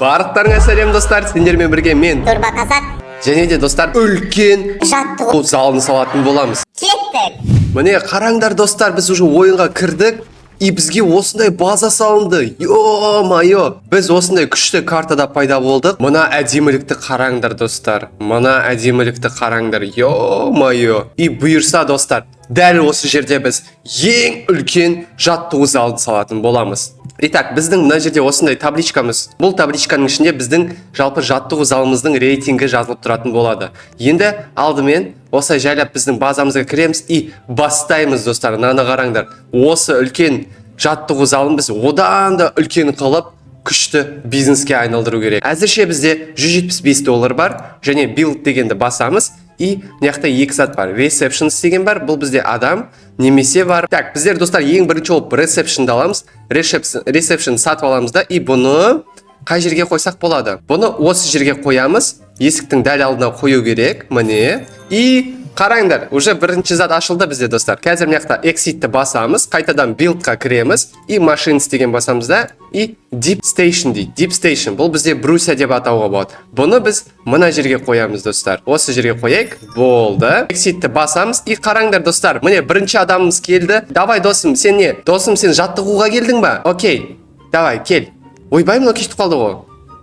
Барлықтарыңа сәлем, достар! Сендермен бірге мен, Турбо Қазақ. Және де, достар, үлкен жаттығу залын салатын боламыз. Кеттік! Міне, қараңдар, достар, біз уже ойынға кірдік и бізге осындай база салынды. Ё-моё, біз осындай күшті картада пайда болдық. Мына әдемілікті қараңдар, достар, мына әдемілікті қараңдар, ё-моё! И бұйырса, достар, дәл осы жерде біз ең үлкен жаттығу залын салатын боламыз. Итак, біздің мына жерде осындай табличкамыз. Бұл табличканың ішінде біздің жалпы жаттығу залымыздың рейтингі жазылып тұратын болады. Енді алдымен осылай жайлап біздің базамызға кіреміз и бастаймыз, достар. Мынаны қараңдар. Осы үлкен жаттығу залын біз одан да үлкен қылып, күшті бизнеске айналдыру керек. Әзірше бізде 175 доллар бар және build дегенді басамыз, и мына жақта екі зат бар. Receptionist деген бар, бұл бізде адам немесе бар. Так, біздер, достар, ең бірінші болып ресепшнді аламыз. Ресепшн сатып аламыз да, и бұны қай жерге қойсақ болады? Бұны осы жерге қоямыз. Есіктің дәл алдына қою керек. Міне. И қараңдар, уже бірінші зат ашылды бізде, достар. Қазір мына жақта exit-ті басамыз, қайтадан build-қа кіреміз и machines деген басамыз да, и dip station дейді. Dip station бұл бізде брусья деп атауға болады. Бұны біз мына жерге қоямыз, достар. Осы жерге қояйық. Болды. Exit-ті басамыз и қараңдар, достар. Міне, бірінші адамымыз келді. Давай, досым, сен не? Досым, сен жаттығуға келдің ба? Окей. Давай, кел. Ойбай, мынау кетіп қалды ғой.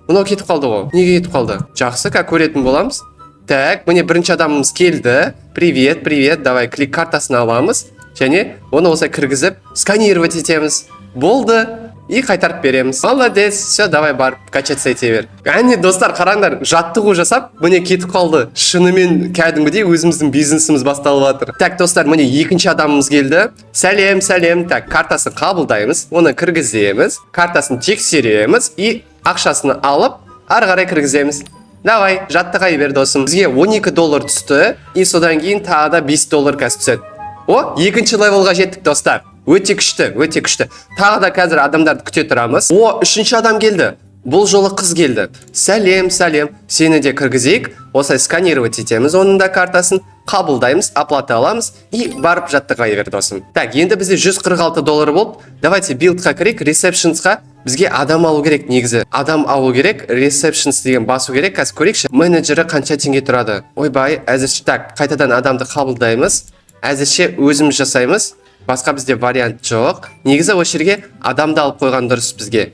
Мынау кетіп қалды ғой. Неге кетіп қалды? Жақсы, как көретін боламыз. Так, міне, бірінші адамымыз келді. Привет, привет. Давай, клик картасын аламыз. Және оны осылай кіргізіп, сканировать етеміз. Болды. И қайтарып береміз. Молодец. Все, давай, барып качаться ете бер. Әне, достар, қараңдар, жаттығу жасап, міне, кетіп қалды. Шынымен кәдімгідей өзіміздің бизнесіміз басталып жатыр. Так, достар, міне, екінші адамымыз келді. Сәлем, сәлем. Так, картасын қабылдаймыз, оны кіргіземіз, картасын тексереміз и ақшасын алып, ары қарай кіргіземіз. Давай, жаттыға бер, досым. Бізге 12 доллар түсті, и содан кейін тағы да 5 доллар қазір түседі. О, екінші левелға жеттік, достар. Өте күшті, өте күшті. Тағы да қазір адамдарды күте тұрамыз. О, үшінші адам келді. Бұл жолы қыз келді. Сәлем, сәлем. Сені де кіргізейік. Осылай сканировать етеміз оның да картасын. Қабылдаймыз, оплата аламыз и барып жаттыға бер, досым. Так, енді бізде 146 доллар болды. Давайте build-қа кірейік, receptions-қа бізге адам алу керек негізі. Адам алу керек, receptions деген басу керек. Қазір көрейікші. Менеджері қанша теңге тұрады? Ойбай, әзірше так, қайтадан адамды қабылдаймыз. Әзірше өзіміз жасаймыз. Басқа бізде вариант жоқ. Негізі осы жерге адамды алып қойған дұрыс бізге.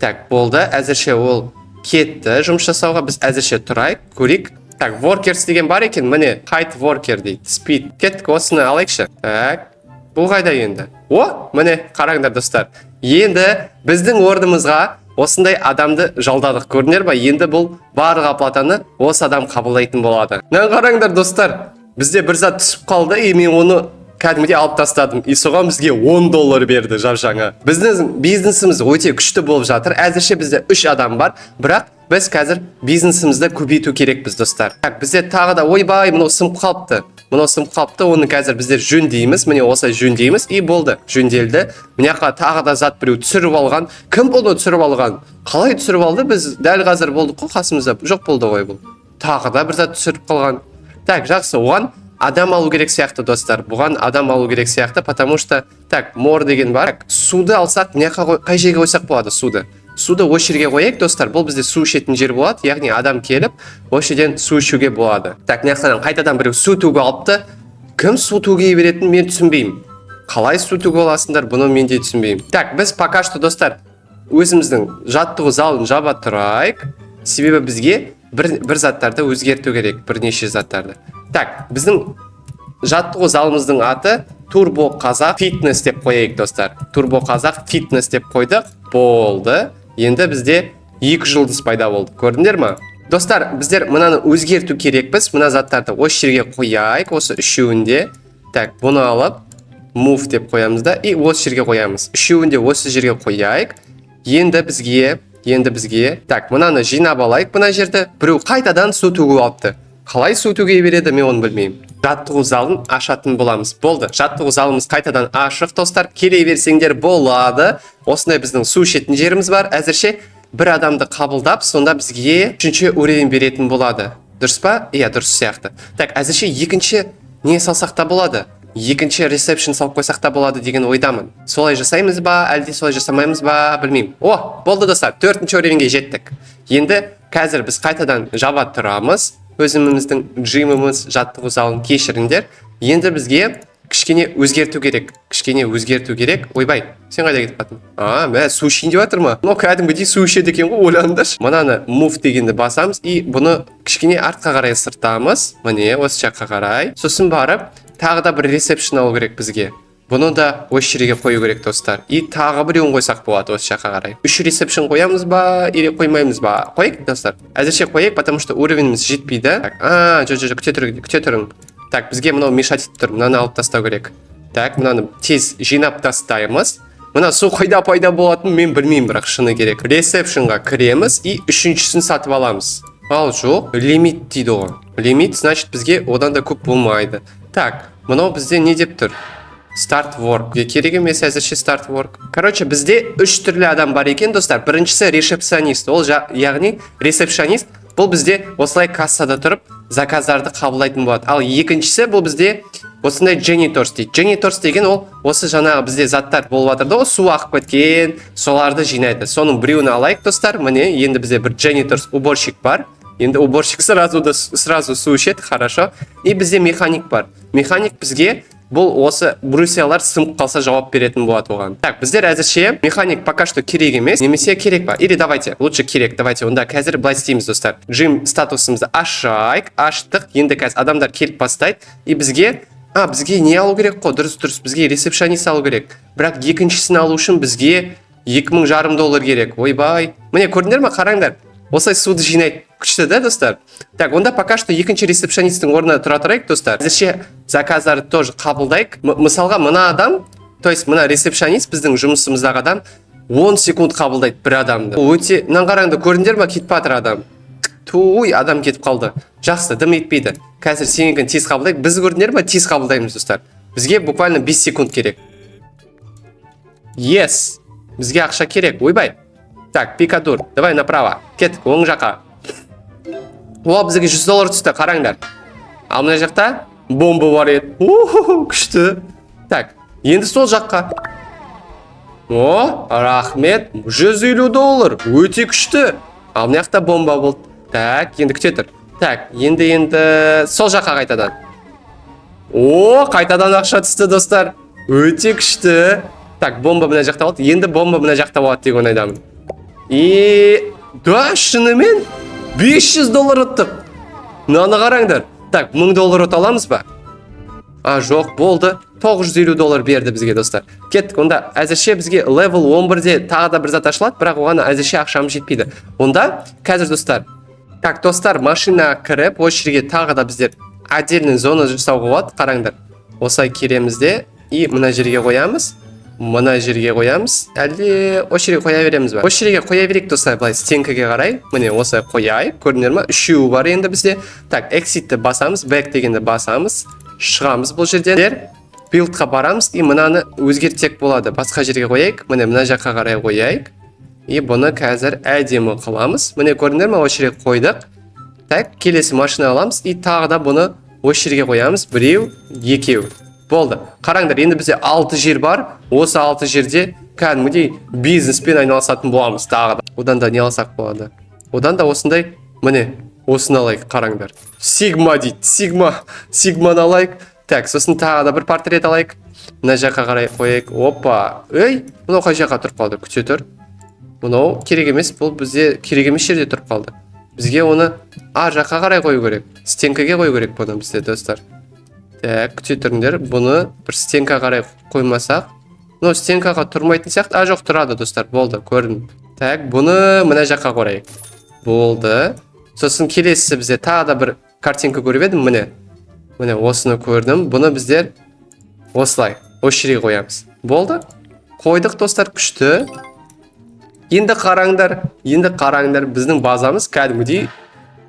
Так, болды. Әзірше ол кетті жұмыс жасауға. Біз әзірше тұрайық, көрейік. Так, workers деген бар екен. Міне, hire worker дейді. Speed. Кеттік, осыны алайықшы. Так, бұл қайда енді? О, міне, қараңдар, достар. Енді біздің орнымызға осындай адамды жалдадық. Көрдіңдер ба? Енді бұл барлық оплатаны осы адам қабылдайтын болады. Мына қараңдар, достар. Бізде бір зат түсіп қалды, и мен оны кәдімгідей алып тастадым. И соған бізге 10 доллар берді жап жаңа. Біздің бизнесіміз өте күшті болып жатыр. Әзірше бізде үш адам бар, бірақ біз қазір бизнесімізді көбейту керекпіз, достар. Так, бізде тағы да, ойбай, мынау сынып қалыпты. Мынау сынып қалыпты, оны қазір біздер жөндейміз. Міне, осылай жөндейміз и болды, жөнделді. Мына жаққа тағы да зат біреу түсіріп алған. Кім бұны түсіріп алған? Қалай түсіріп алды? Біз дәл қазір болдық қой қасымызда. Жоқ болды ғой бұл. Тағы да бір зат түсіріп қалған. Так, жақсы, оған адам алу керек сияқты, достар. Бұған адам алу керек сияқты, потому что так, more деген бар. Так, суды алсақ, мына жаққа қай жерге қойсақ болады суды? Суды осы жерге қояйық, достар. Бұл бізде су ішетін жер болады, яғни адам келіп, осы жерден су ішуге болады. Так, мына жақтан қайтадан біреу су төгіп алыпты. Кім су төге беретінін мен түсінбеймін. Қалай су төгіп аласыңдар, бұны мен де түсінбеймін. Так, біз пока что, достар, өзіміздің жаттығу залын жаба тұрайық. Себебі бізге бір заттарды өзгерту керек, бірнеше заттарды. Так, біздің жаттығу залымыздың аты Турбо Қазақ Фитнес деп қояйық, достар. Турбо Қазақ Фитнес деп қойдық. Болды. Енді бізде екі жұлдыз пайда болды. Көрдіңдер ма? Достар, біздер мынаны өзгерту керекпіз. Мына заттарды осы жерге қояйық, осы үшеуінде. Так, бұны алып, move деп қоямыз да и осы жерге қоямыз. Үшеуін де осы жерге қояйық. Енді бізге, так, мынаны жинап алайық мына жерді. Біреу қайтадан су төгіп алыпты. Қалай су төге береді, мен оны білмеймін. Жаттығу залын ашатын боламыз. Болды, жаттығу залымыз қайтадан ашық, достар. Келе берсеңдер болады. Осындай біздің су ішетін жеріміз бар. Әзірше бір адамды қабылдап, сонда бізге үшінші уровень беретін болады. Дұрыс па? Иә, дұрыс сияқты. Так, әзірше екінші не салсақ та болады. Екінші ресепшн салып қойсақ та болады деген ойдамын. Солай жасаймыз ба, әлде солай жасамаймыз ба, білмеймін. О, болды, достар, төртінші уровеньге жеттік. Енді қазір біз қайтадан жаба тұрамыз өзіміздің gym іміз, жаттығу залын, кешіріңдер. Енді бізге кішкене өзгерту керек, кішкене өзгерту керек. Ойбай, сен қайда кетіп қалдың? А, мә, су ішейін деп жатыр ма мынау? Кәдімгідей су ішеді екен ғой, ойланыңдаршы. Мынаны move дегенді басамыз и бұны кішкене артқа қарай ысыртамыз, міне, осы жаққа қарай. Сосын барып тағы да бір ресепшн алу керек бізге. Бұны да осы жерге қою керек, достар. И тағы біреуін қойсақ болады осы жаққа қарай. Үш ресепшн қоямыз ба или қоймаймыз ба? Қояйық, достар, әзірше қояйық, потому что уровеніміз жетпейді. Так, а, жоқ, жоқ, жоқ, күте тұр, күте тұрың. Так, бізге мынау мешать етіп тұр, мынаны алып тастау керек. Так, мынаны тез жинап тастаймыз. Мына су қайда пайда болатынын мен білмеймін, бірақ шыны керек. Ресепшнға кіреміз и үшіншісін сатып аламыз. Ал жоқ, лимит дейді ғой. Лимит, значит, бізге одан да көп болмайды. Так, мынау бізде не деп тұр? Start work. Бізге керек емес әзірше start work. Короче, бізде үш түрлі адам бар екен, достар. Біріншісі ресепшионист. Ол яғни ресепшионист бұл бізде осылай кассада тұрып, заказдарды қабылдайтын болады. Ал екіншісі бұл бізде осындай janitors дейді. Janitors деген ол осы жаңағы бізде заттар болып жатыр да ғой, су ағып кеткен, соларды жинайды. Соның біреуін алайық, достар. Міне, енді бізде бір janitors, уборщик бар. Енді уборщик сразу да сразу су ішеді, хорошо. И бізде механик бар. Механик бізге бұл осы брусьялар сынып қалса, жауап беретін болады оған. Так, біздер әзірше механик пока что керек емес, немесе керек па? Или давайте лучше керек. Давайте онда қазір былай істейміз, достар. Gym статусымызды ашайық, аштық. Енді қазір адамдар келіп бастайды. И бізге, а, бізге не алу керек қой? Дұрыс, дұрыс, бізге ресепшионист алу керек. Бірақ екіншісін алу үшін бізге 2500 доллар керек. Ойбай, міне, көрдіңдер ма? Қараңдар, осылай суды жинайды. Күшті да, достар? Так, онда пока что екінші ресепшионисттің орнына тұра тұрайық, достар. Әзірше заказдарды тоже қабылдайық. Мысалға, мына адам, то есть мына ресепшионист, біздің жұмысымыздағы адам 10 секунд қабылдайды бір адамды. Өте, мынаны қараңдар, көрдіңдер ма? Кетіп жатыр адам. Туй, адам кетіп қалды. Жақсы, дым етпейді. Қазір сенікін тез қабылдайық. Біз, көрдіңдер ма, тез қабылдаймыз, достар. Бізге буквально 5 секунд керек. Yes, бізге ақша керек. Ойбай. Так, пикадур, давай направо. Кеттік оң жаққа. О, бізге 100 доллар түсті, қараңдар. Ал мына жақта бомба бар еді. Уху, күшті. Так, енді сол жаққа. О, рахмет, 150 доллар, өте күшті. Ал мына жақта бомба болды. Так, енді күте тұр. Так, енді сол жаққа қайтадан. О, қайтадан ақша түсті, достар. Өте күшті. Так, бомба мына жақта болды. Енді бомба мына жақта болады деген ойдамын. И да, шынымен 500 доллар ұттық. Мынаны қараңдар. Так, 1000 доллар ұта аламыз ба? А, жоқ, болды. 950 доллар берді бізге, достар. Кеттік, онда әзірше бізге level 11-де тағы да бір зат ашылады, бірақ оған әзірше ақшамыз жетпейді. Онда қазір, достар. Так, достар, машинаға кіріп, осы жерге тағы да біздер отдельный зона жасауға болады, қараңдар. Осылай келеміз де и мына жерге қоямыз. Мына жерге қоямыз. Әлде осы жерге қоя береміз ба? Осы жерге қоя берейік, достар, былай стенкаге қарай. Міне, осылай қояйық. Көрдіңдер ма? Үшеуі бар енді бізде. Так, exit ті басамыз, back дегенді басамыз. Шығамыз бұл жерден. Build қа барамыз и мынаны өзгертсек болады. Басқа жерге қояйық. Міне, мына жаққа қарай қояйық. И бұны қазір әдемі қыламыз. Міне, көрдіңдер ма? Осы жерге қойдық. Так, келесі машина аламыз и тағы да бұны осы жерге қоямыз. Біреу, екеу. Болды. Қараңдар, енді бізде алты жер бар. Осы алты жерде кәдімгідей бизнеспен айналысатын боламыз тағы да. Одан да не алсақ болады? Одан да осындай, міне, осыны алайық, қараңдар. Сигма дейді. Сигма. Сигманы алайық. Так, сосын тағы да бір портрет алайық. Мына жаққа қарай қояйық. Опа. Ей, мынау қай жаққа тұрып қалды? Күте тұр. Мынау керек емес, бұл бізде керек емес жерде тұрып қалды. Бізге оны ар жаққа қарай қою керек. Стенкаге қою керек бұны бізде, достар. Так, күте тұрыңдар. Бұны бір стенка қарай қоймасақ. Мынау стенкаға тұрмайтын сияқты. А, жоқ, тұрады, достар. Болды, көрдім. Так, бұны мына жаққа қояйық. Болды. Сосын келесісі бізде тағы да бір картинка көріп едім, міне. Міне, осыны көрдім. Бұны біздер осылай осы жерге қоямыз. Болды. Қойдық, достар, күшті. Енді қараңдар, енді қараңдар, біздің базамыз кәдімгідей,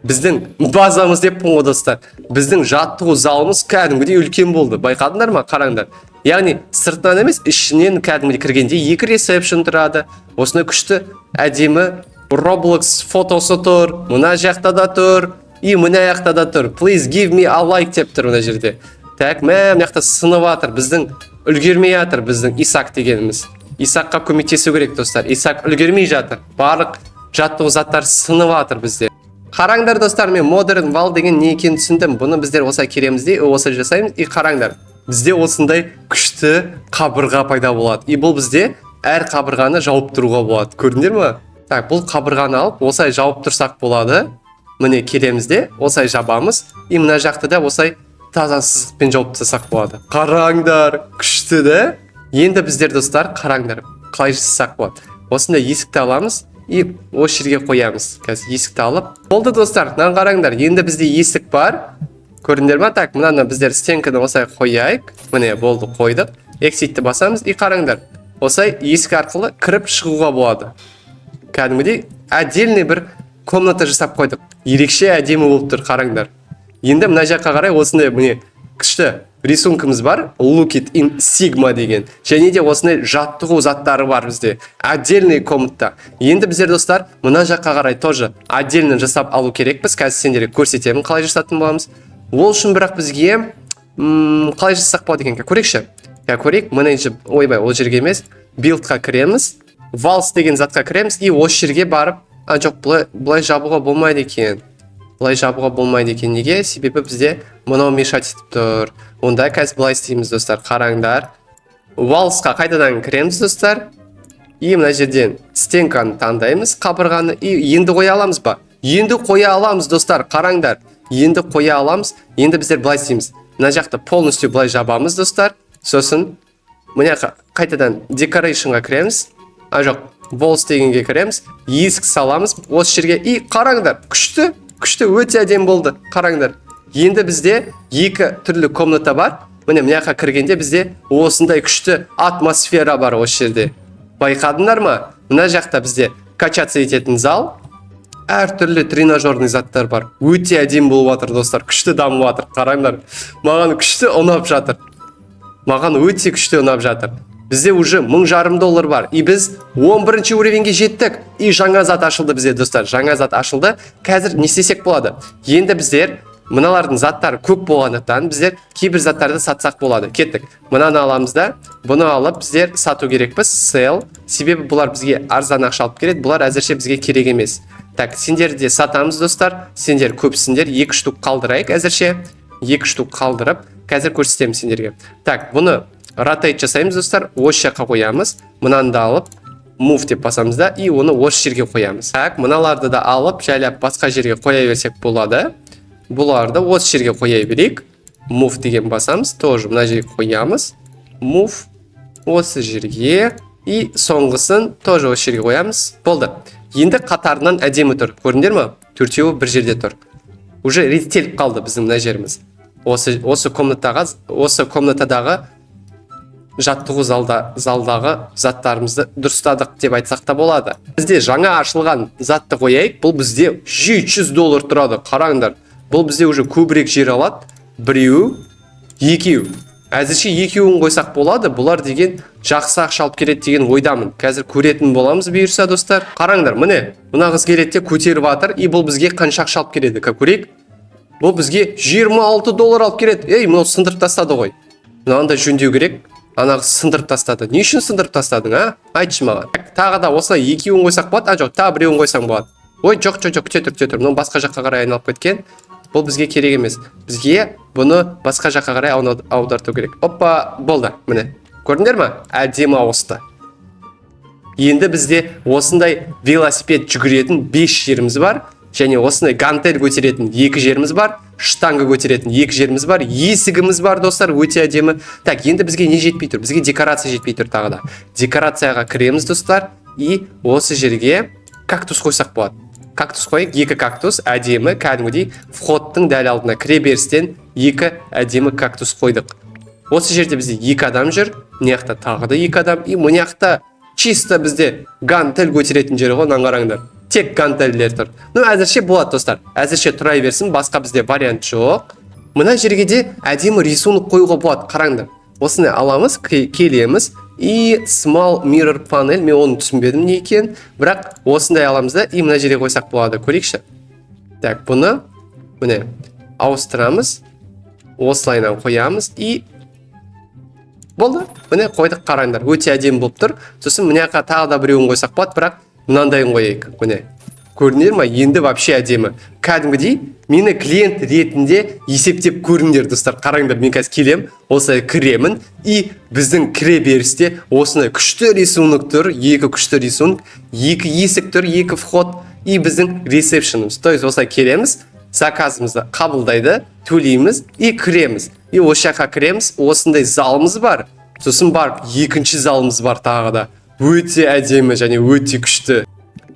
біздің базамыз деппін ғой, достар. Біздің жаттығу залымыз кәдімгідей үлкен болды. Байқадыңдар ма? Қараңдар. Яғни сыртынан емес, ішінен кәдімгідей кіргенде екі ресепшн тұрады. Осындай күшті, әдемі Roblox фотосы тұр. Мына жақта да тұр. И мына жақта да тұр. "Please give me a like" деп тұр мына жерде. Так, мә, мына жақта сынып жатыр біздің, үлгермей жатыр біздің Исак дегеніміз. Исакқа көмектесу керек, достар. Исак үлгермей жатыр, барлық жаттығу заттар сынып жатыр бізде. Қараңдар, достар, мен Modern Wall деген не екенін түсіндім. Бұны біздер осылай келеміз де, осылай жасаймыз. И қараңдар, бізде осындай күшті қабырға пайда болады. И бұл бізде әр қабырғаны жауып тұруға болады, көрдіңдер ма? Так, бұл қабырғаны алып, осылай жауып тұрсақ болады. Міне, келеміз де, осылай жабамыз. И мына жақты да осылай таза сызықпен жауып тастасақ болады. Қараңдар, күшті да. Енді біздер, достар, қараңдар, қалай жасасақ болады. Осындай есікті аламыз и осы жерге қоямыз. Қазір есікті алып болды, достар. Мынаны қараңдар, енді бізде есік бар, көрдіңдер ма? Так, мынаны біздер стенканы осылай қояйық. Міне, болды, қойдық. Exit ті басамыз. И қараңдар, осылай есік арқылы кіріп шығуға болады. Кәдімгідей отдельный бір комната жасап қойдық, ерекше әдемі болып тұр, қараңдар. Енді мына жаққа қарай осындай, міне, күшті рисункамыз бар, Look it in Sigma деген. Және де осындай жаттығу заттары бар бізде отдельный комната. Енді біздер, достар, мына жаққа қарай тоже отдельно жасап алу керекпіз. Қазір сендерге көрсетемін, қалай жасатын боламыз. Ол үшін бірақ бізге қалай жасасақ болады екен, көрейікші. Көрейік. Менеджер, ойбай, ол жерге емес, build қа кіреміз, walls деген затқа кіреміз. И осы жерге барып, а, жоқ, былай жабуға болмайды екен. Былай жабуға болмайды екен. Неге? Себебі бізде мынау мешать етіп тұр. Онда қазір былай істейміз, достар, қараңдар. Walls қа қайтадан кіреміз, достар. И мына жерден стенканы таңдаймыз, қабырғаны. И енді қоя аламыз ба? Енді қоя аламыз, достар, қараңдар, енді қоя аламыз. Енді біздер былай істейміз: мына жақты полностью былай жабамыз, достар. Сосын мына жаққа қайтадан decoration ға кіреміз, а, жоқ, walls дегенге кіреміз, есік саламыз осы жерге. И қараңдар, күшті, күшті, өте әдемі болды, қараңдар. Енді бізде екі түрлі комната бар. Міне, мына жаққа кіргенде бізде осындай күшті атмосфера бар осы жерде, байқадыңдар ма? Мына жақта бізде качаться ететін зал, әртүрлі тренажерный заттар бар. Өте әдемі болып жатыр, достар, күшті дамып жатыр, қараңдар. Маған күшті ұнап жатыр, маған өте күшті ұнап жатыр. Бізде уже 1500 доллар бар. И біз 11 уровень ге жеттік. И жаңа зат ашылды бізде, достар, жаңа зат ашылды. Қазір не істесек болады? Енді біздер мыналардың заттары көп болғандықтан, біздер кейбір заттарды сатсақ болады. Кеттік, мынаны аламыз да, бұны алып, біздер сату керекпіз. Sell. Себебі бұлар бізге арзан ақша алып келеді, бұлар әзірше бізге керек емес. Так, сендерді де сатамыз, достар, сендер көпсіңдер. Екі штук қалдырайық әзірше. Екі штук қалдырып, қазір көрсетемін сендерге. Так, бұны rotate жасаймыз, достар, осы жаққа қоямыз. Мынаны да алып, move деп басамыз да, и оны осы жерге қоямыз. Так, мыналарды да алып, жайлап басқа жерге қоя берсек болады. Бұларды осы жерге қоя берейік. Move деген басамыз, тоже мына жерге қоямыз. Move осы жерге. И соңғысын тоже осы жерге қоямыз. Болды, енді қатарынан әдемі тұр, көрдіңдер ма? Төртеуі бір жерде тұр, уже реттеліп қалды біздің мына жеріміз. Осы комнатаға, осы комнатадағы жаттығу залдағы заттарымызды дұрыстадық деп айтсақ та болады. Бізде жаңа ашылған затты қояйық. Бұл бізде 700 доллар тұрады, қараңдар. Бұл бізде уже көбірек жер алады. Біреу, екеу, әзірше екеуін қойсақ болады. Бұлар деген жақсы ақша алып келеді деген ойдамын, қазір көретін боламыз, бұйырса. Достар, қараңдар, міне, мына қыз келеді де, көтеріп жатыр. И бұл бізге қанша ақша алып келеді, көрейік. Бұл бізге 26 доллар алып келеді. Ей, мынау сындырып тастады ғой, мынаны да жөндеу керек. Ана қыз сындырып тастады. Не үшін сындырып тастадың, а, айтшы маған? Тағы да осылай екеуін қойсақ болады, а, жоқ, тағы біреуін қойсаң болады. Ой, жоқ, жоқ, жоқ, күте тұр, күте тұр. Мынау басқа жаққа қарай айналып кеткен, бұл бізге керек емес. Бізге бұны басқа жаққа қарай аударту керек. Опа, болды, міне, көрдіңдер ма? Әдемі ауысты. Енді бізде осындай велосипед жүгіретін 5 жеріміз бар және осындай гантель көтеретін екі жеріміз бар, штанга көтеретін екі жеріміз бар, есігіміз бар, достар, өте әдемі. Так, енді бізге не жетпей тұр? Бізге декорация жетпей тұр. Тағы да декорацияға кіреміз, достар. И осы жерге кактус қойсақ болады. Кактус қояйық, екі кактус, әдемі, кәдімгідей вход тың дәл алдына, кіре берістен екі әдемі кактус қойдық. Осы жерде бізде екі адам жүр, мына жақта тағы да екі адам. И мына жақта чисто бізде гантель көтеретін жері ғой. Мынаны қараңдар, тек гантельдер тұр. Ну, әзірше болады, достар, әзірше тұра берсін, басқа бізде вариант жоқ. Мына жерге де әдемі рисунок қоюға болады, қараңдар. Осыны аламыз, келеміз и small mirror panel, мен оны түсінбедім не екенін, бірақ осындай аламыз да, и мына жерге қойсақ болады. Көрейікші. Так, бұны, міне, ауыстырамыз. Осылайынан қоямыз и болды. Міне, қойдық, қараңдар, өте әдемі болып тұр. Сосын мына жаққа тағы да біреуін қойсақ болады, бірақ мынандайын қояйық. Міне, көрдіңдер ма? Енді вообще әдемі. Кәдімгідей мені клиент ретінде есептеп көріңдер, достар. Қараңдар, мен қазір келем, осылай кіремін, и біздің кіре берісте осындай күшті рисунок тұр, екі күшті рисунок, екі есік тұр, екі вход и біздің ресепшеніміз. То есть осылай келеміз, заказымызды қабылдайды, төлейміз и кіреміз. И осы жаққа кіреміз, осындай залымыз бар. Сосын барып екінші залымыз бар тағы да, өте әдемі және өте күшті.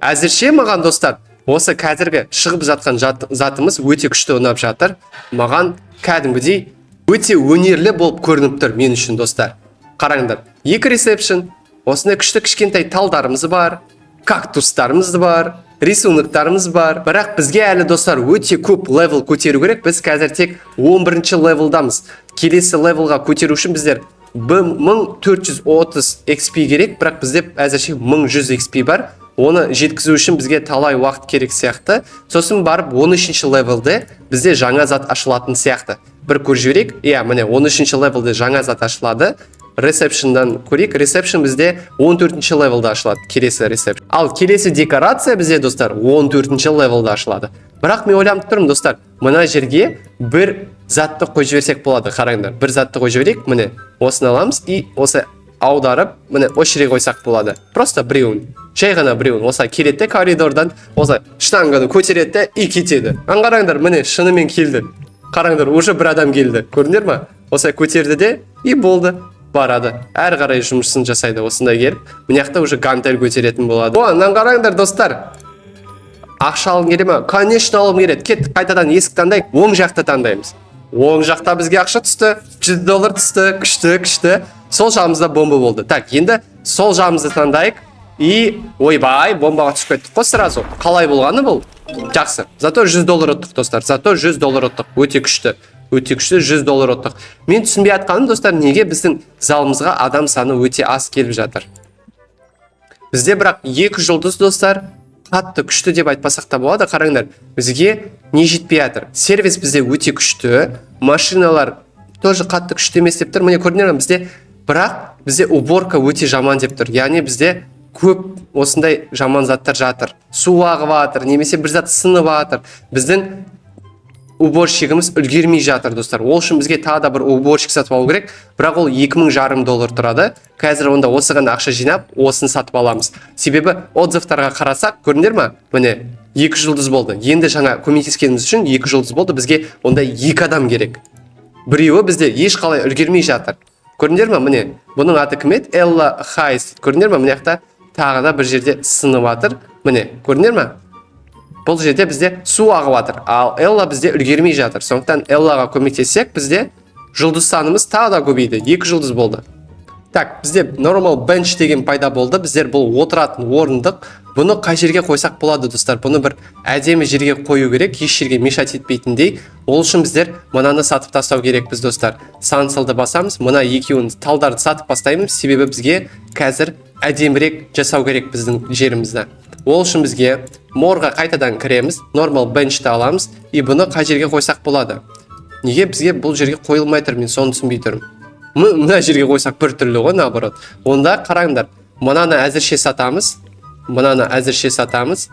Әзірше маған, достар, осы қазіргі шығып жатқан затымыз өте күшті ұнап жатыр. Маған кәдімгідей өте өнерлі болып көрініп тұр мен үшін, достар. Қараңдар, екі ресепшн, осындай күшті кішкентай талдарымыз бар, кактустарымыз бар, рисуноктарымыз бар. Бірақ бізге әлі, достар, өте көп левел көтеру керек. Біз қазір тек 11 левелдамыз. Келесі левелға көтеру үшін біздер 1430 XP керек, бірақ бізде әзірше 1100 XP бар. Оны жеткізу үшін бізге талай уақыт керек сияқты. Сосын барып 13 левелде бізде жаңа зат ашылатын сияқты. Бір көріп жіберейік. Иә, міне, 13 левелде жаңа зат ашылады. Ресепшннан көрейік. Ресепшн бізде 14 левелда ашылады, келесі ресепшн. Ал келесі декорация бізде, достар, 14 левелда ашылады. Бірақ мен ойланып тұрмын, достар, мына жерге бір затты қойып жіберсек болады. Қараңдар, бір затты қойып жіберейік. Міне, осыны аламыз и осы аударып, міне, осы жерге қойсақ болады. Просто біреуін, жай ғана біреуін. Осылай келеді де, коридордан осылай штанганы көтереді де и кетеді. Аңғараңдар, міне, шынымен келді. Қараңдар, уже бір адам келді, көрдіңдер ма? Осылай көтерді де и болды, барады, әрі қарай жұмысын жасайды. Осындай келіп, мына жақта уже гантель көтеретін болады. О, мынаны қараңдар, достар. Ақша алғым келе ма? Конечно, алғым келеді. Кеттік, қайтадан есік таңдайық. Оң жақты таңдаймыз. Оң жақта бізге ақша түсті, 100 доллар түсті. Күшті, күшті. Сол жағымызда бомба болды. Так, енді сол жағымызды таңдайық. И ойбай, бомбаға түсіп кеттік қой сразу. Қалай болғаны бұл? Жақсы, зато 100 доллар ұттық, достар, зато 100 доллар ұттық. Өте күшті, өте күшті, 100 доллар ұттық. Мен түсінбей жатқаным, достар, неге біздің залымызға адам саны өте аз келіп жатыр? Бізде бірақ екі жұлдыз, достар, қатты күшті деп айтпасақ та болады. Қараңдар, бізге не жетпей жатыр? Сервис бізде өте күшті, машиналар тоже қатты күшті емес деп тұр. Міне, көрдіңдер ме? Бізде, бірақ бізде уборка өте жаман деп тұр, яғни бізде көп осындай жаман заттар жатыр, су ағып жатыр немесе бір зат сынып жатыр. Біздің уборщигіміз үлгермей жатыр, достар. Ол үшін бізге тағы да бір уборщик сатып алу керек, бірақ ол 2500 доллар тұрады. Қазір онда осыған ақша жинап, осыны сатып аламыз. Себебі отзывтарға қарасақ, көрдіңдер ма, міне, екі жұлдыз болды. Енді жаңа көмектескеніміз үшін екі жұлдыз болды. Бізге онда екі адам керек, біреуі бізде ешқалай үлгермей жатыр. Көрдіңдер ма? Міне, бұның аты кім еді? Элла Хайс. Көрдіңдер ма, мына жақта тағы да бір жерде сынып жатыр. Міне, көрдіңдер ма, бұл жерде бізде су ағып жатыр, ал Элла бізде үлгермей жатыр. Сондықтан Эллаға көмектессек, бізде жұлдыз санымыз тағы да көбейді, екі жұлдыз болды. Так, бізде normal bench деген пайда болды. Біздер бұл отыратын орындық. Бұны қай жерге қойсақ болады, достар? Бұны бір әдемі жерге қою керек, еш жерге мешать етпейтіндей. Ол үшін біздер мынаны сатып тастау керекпіз, достар. Cancel ды басамыз. Мына екеуін, талдарды сатып бастаймыз, себебі бізге қазір әдемірек жасау керек біздің жерімізді. Ол үшін бізге more ға қайтадан кіреміз, normal bench ті аламыз. И бұны қай жерге қойсақ болады? Неге бізге бұл жерге қойылмай тұр, мен соны түсінбей тұрмын. Мына жерге қойсақ, бір түрлі ғой, наоборот. Онда қараңдар, мынаны әзірше сатамыз, мынаны әзірше сатамыз.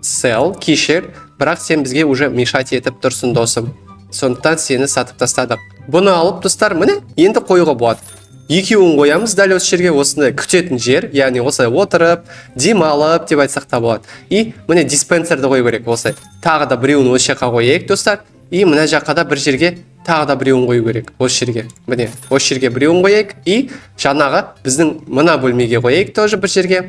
Sell, кешір, бірақ сен бізге уже мешать етіп тұрсың, досым, сондықтан сені сатып тастадық. Бұны алып, достар, міне, енді қоюға болады. Екеуін қоямыз дәл осы жерге. Осындай күтетін жер, яғни осылай отырып демалып деп айтсақ та болады. И міне, диспенсерді қою керек. Осылай тағы да біреуін осы жаққа қояйық, достар. И мына жаққа да бір жерге тағы да біреуін қою керек, осы жерге. Міне, осы жерге біреуін қояйық. И жаңағы біздің мына бөлмеге қояйық тоже бір жерге.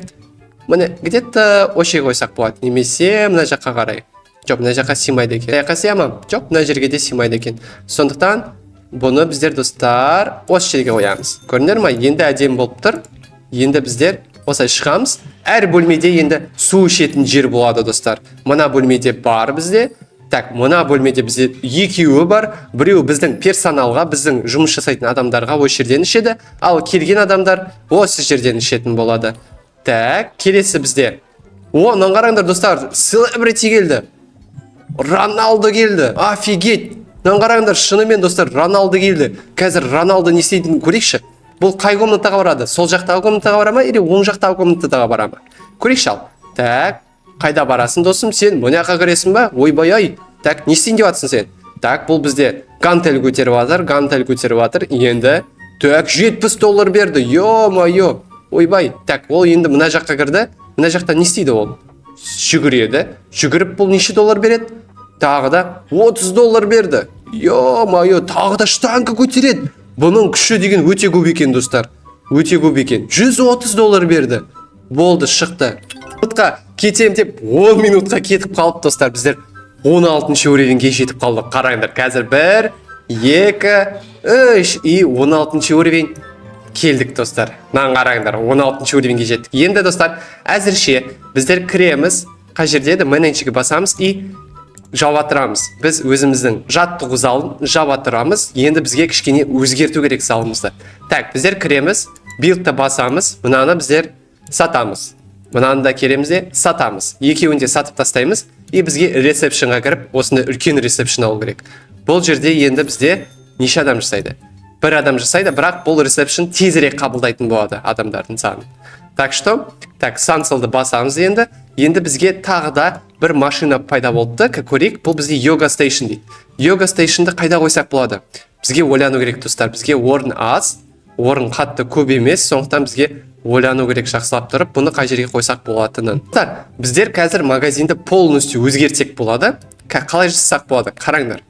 Міне, где-то осы жерге қойсақ болады немесе мына жаққа қарай. Жоқ, мына жаққа сыймайды екен. Мына жаққа сыя ма? Жоқ, мына жерге де сыймайды екен. Сондықтан бұны біздер, достар, осы жерге қоямыз. Көрдіңдер ма, енді әдемі болып тұр. Енді біздер осылай шығамыз. Әр бөлмеде енді су ішетін жер болады, достар. Мына бөлмеде бар бізде. Так, мына бөлмеде бізде екеуі бар. Біреуі біздің персоналға, біздің жұмыс жасайтын адамдарға, осы жерден ішеді, ал келген адамдар осы жерден ішетін болады. Так, келесі бізде, о, мынаны қараңдар, достар, селебрити келді, Роналдо келді. Офигеть! Мынаны қараңдар, шынымен, достар, Роналду келді. Қазір Роналду не істейтінін көрейікші. Бұл қай комнатаға барады? Сол жақтағы комнатаға бара ма или оң жақтағы комнатаға бара ма? Көрейікші. Ал, так, қайда барасың, досым? Сен мына жаққа кіресің ба? Ойбай ай, так, не істейін деп жатырсың сен? Так, бұл бізде гантель көтеріп жатыр, гантель көтеріп жатыр енді. Так, 70 доллар берді, ё-моё, ойбай. Так, ол енді мына жаққа кірді. Мына жақта не істейді ол? Жүгіреді. Жүгіріп, бұл неше доллар береді? Тағы да 30 доллар берді, ё-моё. Тағы да штанга көтереді. Бұның күші деген өте көп екен, достар, өте көп екен. 130 доллар берді. Болды, шықты. Минутқа кетем деп 10 минутқа кетіп қалып, достар, біздер 16 уровеньге жетіп қалдық. Қараңдар, қазір 1, 2, 3 и 16 уровень келдік, достар. Мынаны қараңдар, 16 уровеньге жеттік. Енді, достар, әзірше біздер кіреміз. Қай жерде еді? Менеджерге басамыз и жаба тұрамыз. Біз өзіміздің жаттығу залын жаба тұрамыз. Енді бізге кішкене өзгерту керек залымызды. Так, біздер кіреміз, build ті басамыз. Мынаны біздер сатамыз, мынаны да келеміз де сатамыз. Екеуін де сатып тастаймыз. И бізге ресепшнға кіріп, осындай үлкен ресепшн алу керек. Бұл жерде енді бізде неше адам жасайды? Бір адам жасайды, бірақ бұл ресепшн тезірек қабылдайтын болады адамдардың санын. Так что, так, cancel ды басамыз. Енді бізге тағы да бір машина пайда болыпты. Көрейік, бұл бізде йога station дейді. Йога station ды қайда қойсақ болады? Бізге ойлану керек, достар. Бізге орын аз, орын қатты көп емес, сондықтан бізге ойлану керек жақсылап тұрып, бұны қай жерге қойсақ болатынын. Достар, біздер қазір магазинді полностью өзгертсек болады. Қалай жасасақ болады? Қараңдар,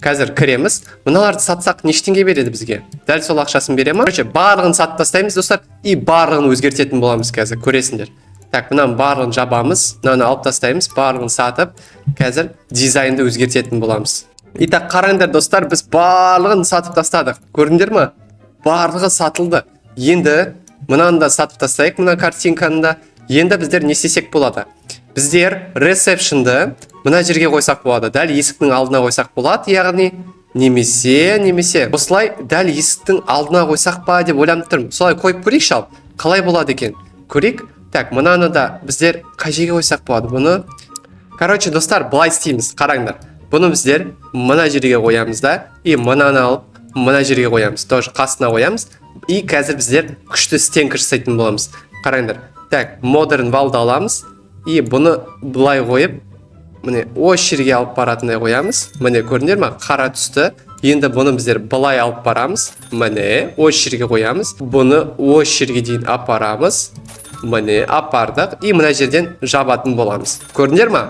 қазір кіреміз. Мыналарды сатсақ, неше теңге береді бізге? Дәл сол ақшасын бере ма? Короче, барлығын сатып тастаймыз, достар, и барлығын өзгертетін боламыз, қазір көресіңдер. Так, мынаның барлығын жабамыз, мынаны алып тастаймыз. Барлығын сатып, қазір дизайнды өзгертетін боламыз. Итак, қараңдар, достар, біз барлығын сатып тастадық. Көрдіңдер ма? Барлығы сатылды. Енді мынаны да сатып тастайық, мына картинканы да. Енді біздер не істесек болады? Біздер ресепшнді мына жерге қойсақ болады, дәл есіктің алдына қойсақ болады, яғни немесе осылай дәл есіктің алдына қойсақ па деп ойланып тұрмын. Солай қойып көрейікші. Ал қалай болады екен, көрейік. Так, мынаны да біздер қай жерге қойсақ болады бұны? Короче, достар, былай істейміз, қараңдар. Бұны біздер мына жерге қоямыз да, и мынаны алып мына жерге қоямыз, тоже қасына қоямыз. И қазір біздер күшті стенка жасайтын боламыз, қараңдар. Так, modern wall ды аламыз и бұны былай қойып, міне, осы жерге алып баратындай қоямыз. Міне, көрдіңдер ма, қара түсті. Енді бұны біздер былай алып барамыз, міне, осы жерге қоямыз. Бұны осы жерге дейін апарамыз. Міне, апардық. И мына жерден жабатын боламыз. Көрдіңдер ма,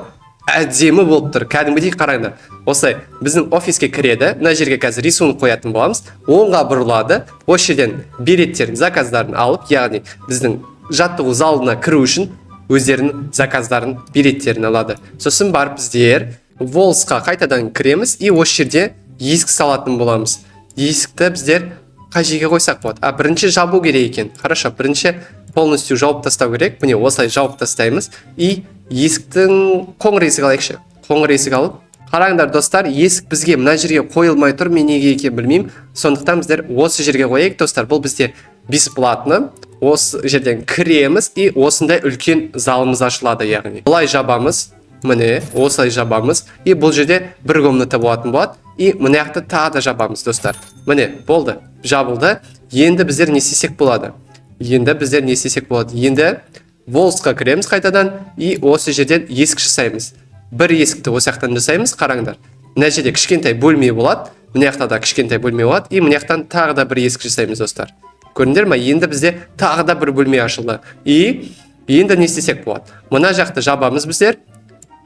әдемі болып тұр кәдімгідей. Қараңдар, осылай біздің офиске кіреді. Мына жерге қазір рисунок қоятын боламыз. Оңға бұрылады, осы жерден билеттерін, заказдарын алып, яғни біздің жаттығу залына кіру үшін өздерінің заказдарын, билеттерін алады. Сосын барып біздер walls қа қайтадан кіреміз и осы жерде есік салатын боламыз. Есікті біздер қай жерге қойсақ болады? А, бірінші жабу керек екен. Хорошо, бірінші полностью жауып тастау керек. Міне, осылай жауып тастаймыз. И есіктің, қоңыр есік алайықшы. Қоңыр есік алып, қараңдар, достар, есік бізге мына жерге қойылмай тұр. Мен неге екенін білмеймін. Сондықтан біздер осы жерге қояйық, достар. Бұл бізде бесплатно. Осы жерден кіреміз и осындай үлкен залымыз ашылады. Яғни былай жабамыз, міне, осылай жабамыз. И бұл жерде бір комната болатын болады. И мына жақты тағы да жабамыз, достар. Міне, болды, жабылды. Енді біздер не істесек болады? Енді біздер не істесек болады? Енді walls қа кіреміз қайтадан и осы жерден есік жасаймыз. Бір есікті осы жақтан жасаймыз. Қараңдар, мына жерде кішкентай бөлме болады, мына жақта да кішкентай бөлме болады. И мына жақтан тағы да бір есік жасаймыз, достар. Көрдіңдер ма? Енді бізде тағы да бір бөлме ашылды. И енді не істесек болады? Мына жақты жабамыз біздер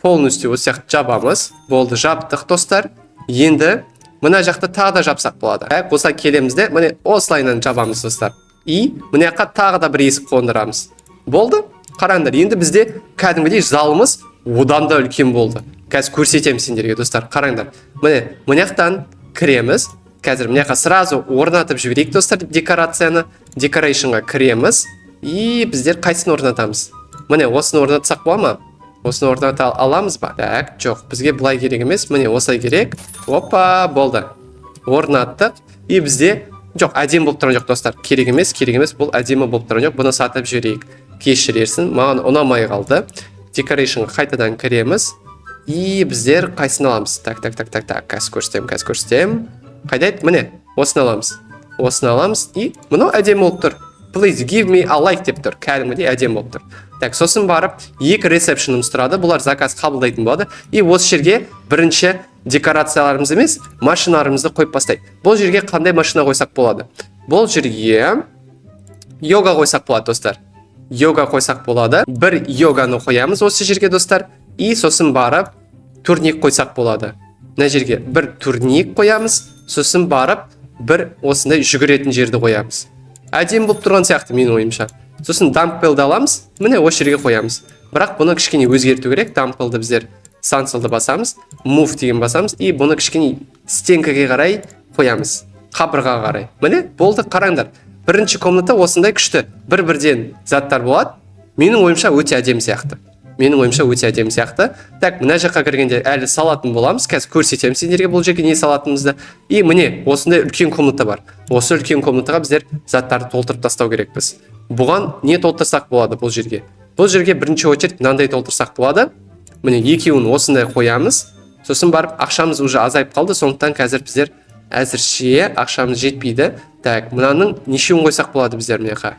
полностью, осы жақты жабамыз. Болды, жаптық, достар. Енді мына жақты тағы да жапсақ болады. Так, осылай келеміз де, міне, осылайынан жабамыз, достар. И мына жаққа тағы да бір есік қондырамыз. Болды. Қараңдар, енді бізде кәдімгідей залымыз одан да үлкен болды. Қазір көрсетемін сендерге, достар. Қараңдар, міне, мына жақтан кіреміз. Қазір мына жаққа сразу орнатып жіберейік, достар, декорацияны. Decoration ға кіреміз и біздер қайсысын орнатамыз? Міне, осыны орнатсақ бола ма? Осыны орната аламыз ба? Так, жоқ, бізге былай керек емес, міне, осылай керек. Опа, болды, орнаттық. И бізде, жоқ, әдемі болып тұрған жоқ, достар. Керек емес, керек емес, бұл әдемі болып тұрған жоқ. Бұны сатып жіберейік, кешірерсің, маған ұнамай қалды. Decoration ға қайтадан кіреміз. И біздер қайсысын аламыз? Так, так, так, так, так, қазір көрсетемін, қазір көрсетемін. Қайда еді? Міне, осыны аламыз, осыны аламыз. И мынау әдемі болып тұр. «Please give me a like» деп тұр, кәдімгідей әдемі болып тұр. Так, сосын барып екі ресепшніміз тұрады, бұлар заказ қабылдайтын болады. И осы жерге бірінші декорацияларымыз емес, машиналарымызды қойып бастайық. Бұл жерге қандай машина қойсақ болады? Бұл жерге йога қойсақ болады, достар, йога қойсақ болады. Бір йоганы қоямыз осы жерге, достар. И сосын барып турник қойсақ болады. Мына жерге бір турник қоямыз, сосын барып бір осындай жүгіретін жерді қоямыз. Әдемі болып тұрған сияқты менің ойымша. Сосын дамбелді аламыз, міне, осы жерге қоямыз. Бірақ бұны кішкене өзгерту керек. Дамбелді біздер cancel ды басамыз, move деген басамыз и бұны кішкене стенкаге қарай қоямыз, қабырғаға қарай. Міне, болды, қараңдар, бірінші комната осындай күшті, бір бірден заттар болады. Менің ойымша, өте әдемі сияқты, менің ойымша, өте әдемі сияқты. Так, мына жаққа кіргенде әлі салатын боламыз, қазір көрсетемін сендерге бұл жерге не салатынымызды. И міне, осындай үлкен комната бар. Осы үлкен комнатаға біздер заттарды толтырып тастау керекпіз. Бұған не толтырсақ болады бұл жерге? Бұл жерге бірінші очередь мынандай толтырсақ болады. Міне, екеуін осындай қоямыз. Сосын барып ақшамыз уже азайып қалды, сондықтан қазір біздер әзірше ақшамыз жетпейді. Так, мынаның нешеуін қойсақ болады біздер мына жаққа?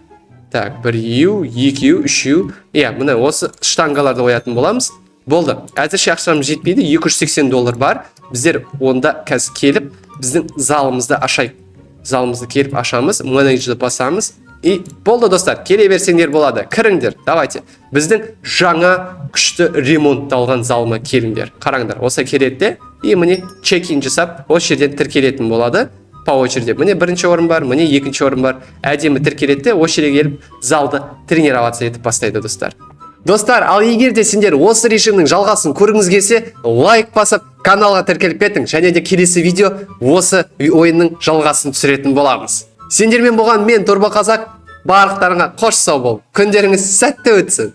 Так, біреу, екеу, үшеу, иә, міне, осы штангаларды қоятын боламыз. Болды, әзірше ақшамыз жетпейді, 280 доллар бар. Біздер онда қазір келіп біздің залымызды ашайық. Залымызды келіп ашамыз, менеджерді басамыз и болды, достар, келе берсеңдер болады, кіріңдер. Давайте, біздің жаңа күшті ремонтталған залыма келіңдер. Қараңдар, осылай келеді де и міне, чек-ин жасап, осы жерден тіркелетін болады по очереди. Міне, бірінші орын бар, міне, екінші орын бар. Әдемі тіркеледі де, осы жерге келіп залды тренироваться етіп бастайды, достар. Достар, ал егер де сендер осы режимнің жалғасын көргіңіз келсе, лайк басып, каналға тіркеліп кетің және де келесі видео осы ойынның жалғасын түсіретін боламыз. Сендермен болған мен, Турбо Қазақ. Барлықтарыңа қош сау бол, күндеріңіз сәтті өтсін.